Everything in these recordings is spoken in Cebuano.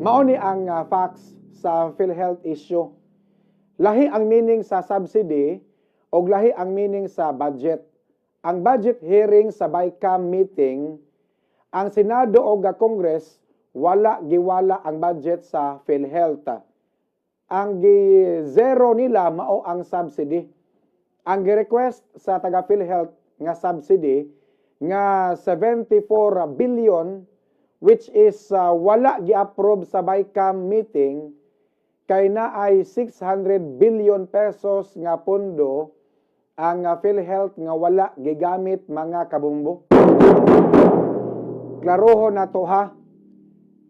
Mao ni ang facts sa PhilHealth issue. Lahi ang meaning sa subsidy og lahi ang meaning sa budget. Ang budget hearing sa BICAM meeting, ang Senado og Congress wala giwala ang budget sa PhilHealth. Ang gi-zero nila mao ang subsidy. Ang gi-request sa taga PhilHealth nga subsidy nga 74 billion, which is wala gi-approve sa BICAM meeting kay naay ₱600 billion nga pondo ang PhilHealth nga wala gigamit, mga kabumbo. Klarohon na to ha.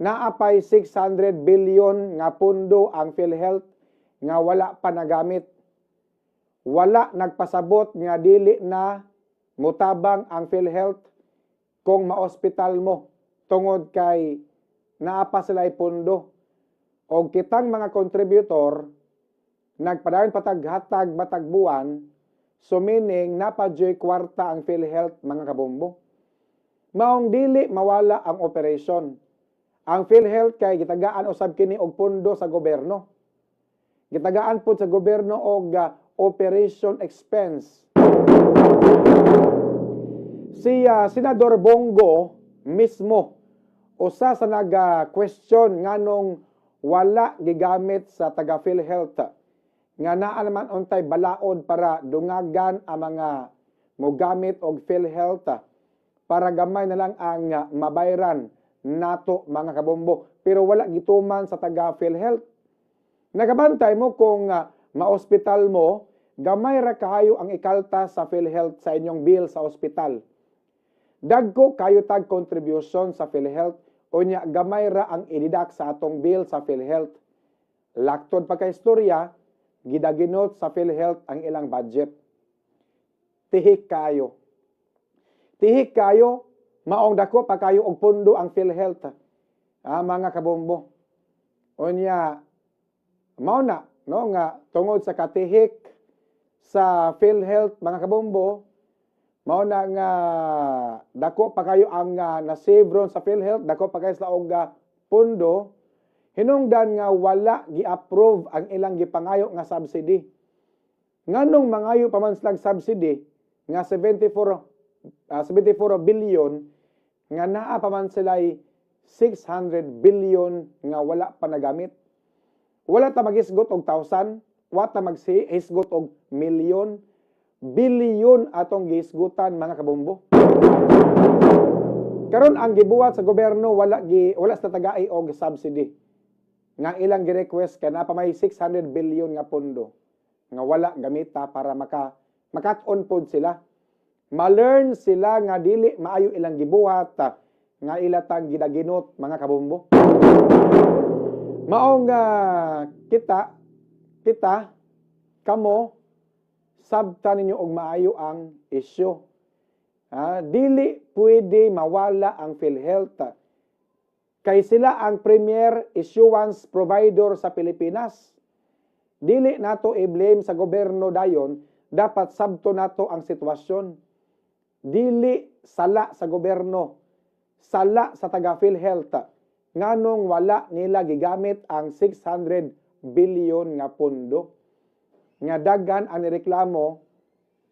Naa pay 600 billion nga pondo ang PhilHealth nga wala pa nagamit. Wala nagpasabot nga dili na mutabang ang PhilHealth kung maospital mo tungod kay naa pa sila pondo. Og kitang mga contributor nagpadayon pa tag hatag matag buwan, so meaning naa pa juy kwarta ang PhilHealth, mga kabombo. Maong dili mawala ang operation. Ang PhilHealth kay gitagaan usab kini og pondo sa gobyerno. Gitagaan pod sa gobyerno og operation expense. Si Senador Bong Go mismo usa sa naga-question nganong wala gigamit sa taga PhilHealth nga naa naman untay balaod para dungagan ang mga mogamit og PhilHealth para gamay na lang ang mabayran nato, mga kabombo, pero wala gituman sa taga PhilHealth. Nagabantay mo kung maospital mo, gamay ra kaayo ang ikaltas sa PhilHealth sa inyong bill sa ospital. Dagko kayo tag contribution sa PhilHealth, unya gamay ra ang i-deduct sa atong bill sa PhilHealth. Laktod pa kay istorya, gidaginot sa PhilHealth ang ilang budget. Tihik kayo. Tihik kayo, maong dako pa kayo og pundo ang PhilHealth. Ah, mga kabombo. Unya, mao na no nga tungod sa katihik sa PhilHealth, mga kabombo, mao na nga dako pa kayo ang na-save ron sa PhilHealth, dako pa kayo sa og pundo, hinungdan nga wala gi-approve ang ilang gipangayo nga subsidy. Nganong mangayo pa man silang subsidy nga 74 billion nga naa pa man sila'y 600 billion nga wala pa nagamit? Wala ta maghisgot og thousand, wa ta maghisgot og million, billion atong gihisgutan, mga kabombo. Karon ang gibuhat sa gobyerno, wala sa tagai og subsidy nga ilang gi-request kay naa pa may 600 billion nga pondo nga wala gamita para makat-on pod sila. Ma-learn sila nga dili maayo ilang gibuhat nga ila tang gidaginot, mga kabombo. Maong kita kita kamo sabta ninyo og maayo ang isyu. Ah, dili pwede mawala ang PhilHealth. Kay sila ang premier issuance provider sa Pilipinas. Dili nato i-blame sa gobyerno dayon, dapat sabto nato ang sitwasyon. Dili sala sa gobyerno, sala sa taga PhilHealth. Nganong wala nila gigamit ang 600 billion nga pondo? Nga daghan ang nireklamo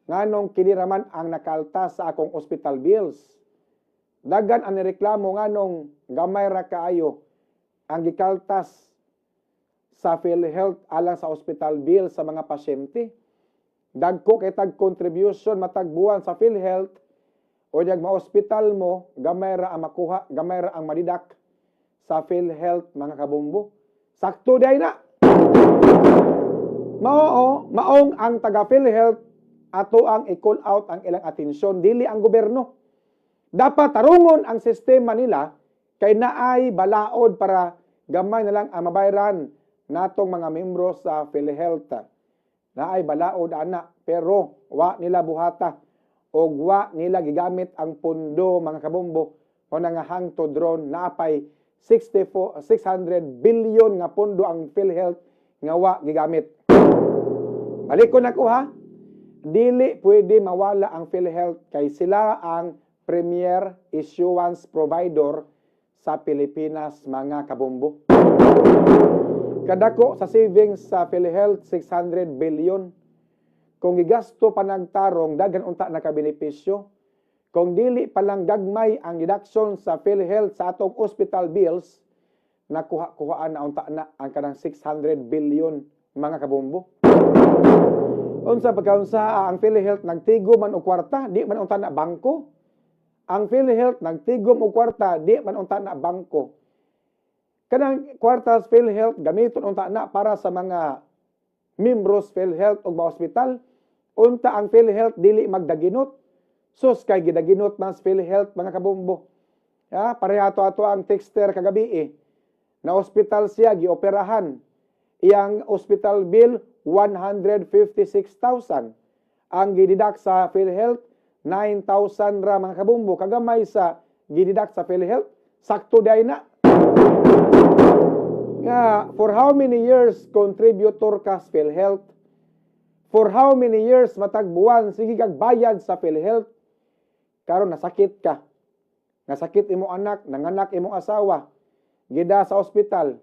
nganong kini raman ang nakaltas sa akong hospital bills. Daghan ang nireklamo nganong gamay ra kaayo ang gikaltas sa PhilHealth alang sa hospital bill sa mga pasyente. Dagko kay tag contribution matag buwan sa PhilHealth o yag ma-hospital mo, gamay ra ang makuha, gamay ra ang ma-deduct sa PhilHealth, mga kabombo. Sakto day na. Mao maong ang taga PhilHealth ato ang i-call out ang ilang atensyon, dili ang gobyerno. Dapat tarungon ang sistema nila kay naay balaod para gamay na lang ang mabayran natong mga membro sa PhilHealth. Naay balaod ana, pero wa nila buhata og wa nila gigamit ang pondo, mga kabombo, o nga hangtod ron naa pay 64 600 billion nga pondo ang PhilHealth nga wa gigamit. Balik ko na ko ha. Dili pwede mawala ang PhilHealth kay sila ang premier issuance provider sa Pilipinas, mga kabombo. Kadako sa savings sa PhilHealth, 600 billion. Kung gigasto pa nagtarong, daghan unta nakabenepisyo. Kung dili pa lang gagmay ang deduction sa PhilHealth sa atong hospital bills, nakuha-kuhaan na unta na ang kanang 600 billion, mga kabombo. Unsa pagkaunsa ang PhilHealth nagtigo man og kwarta, di man unta na bangko. Ang PhilHealth nagtigom og kwarta, di man unta na bangko. Kanang kwarta sa PhilHealth gamiton unta na para sa mga membros PhilHealth ug mga ospital. Unta ang PhilHealth dili magdaginot. Sus, kay gidaginot man sa PhilHealth, mga kabombo. Ya, pareha to ato ang texter kagabi eh. Na ospital siya, gioperahan. Iyang hospital bill 156,000. Ang gideduct sa PhilHealth 9,000 ra, mga kabombo. Kagamay sa gideduct sa PhilHealth, sakto day na. Nga for how many years contributor ka sa PhilHealth? For how many years, matag buwan sige kag bayad sa PhilHealth? Karon nasakit ka. Nasakit imo anak, nanganak imong asawa. Gida sa ospital.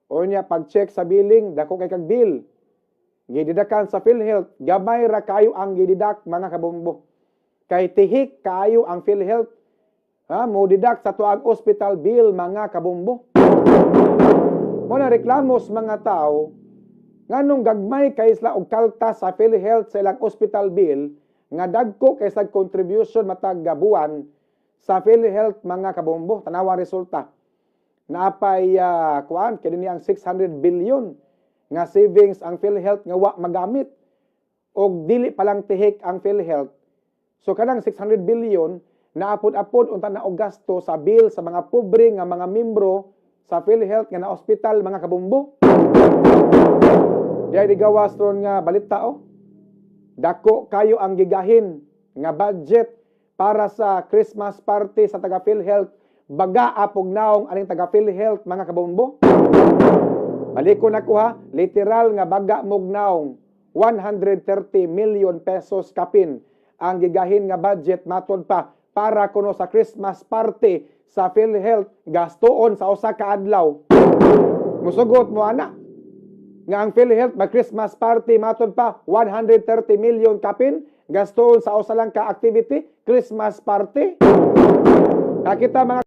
O niya pag-check sa billing, dako kay kag bill. Gideductan sa PhilHealth, gamay ra kayo ang gideduct, mga kabombo. Kay tihik kaayo ang PhilHealth. Ha, mo deduct sa tuang hospital bill, mga kabombo. Mo na reklamo sa mga tao nganong gagmay kay sila og kaltas sa PhilHealth sa ilang hospital bill nga dagko kay sa contribution matag buwan sa PhilHealth, mga kabombo. Tanawa resulta. Naapay kuan kini ang 600 billion nga savings ang PhilHealth nga wa magamit og dili pa lang tihik ang PhilHealth. So kanang 600 billion naapod-apod unta na og gasto sa bill sa mga pobre nga mga membro sa PhilHealth nga na ospital, mga kabombo. Diay gawas ron nga balita oh. Dako kayo ang gigahin nga budget para sa Christmas party sa taga PhilHealth. Baga apog naong aning taga PhilHealth, mga kabombo. Baliko na ko ha, literal nga baga mog naong, 130 million pesos kapin ang gigahin nga budget matod pa para kuno sa Christmas party sa PhilHealth gastoon sa usa ka adlaw. Musugot mo ana nga ang PhilHealth mag Christmas party, matod pa 130 million kapin gastoon sa usa lang ka activity, Christmas party. Kakita mga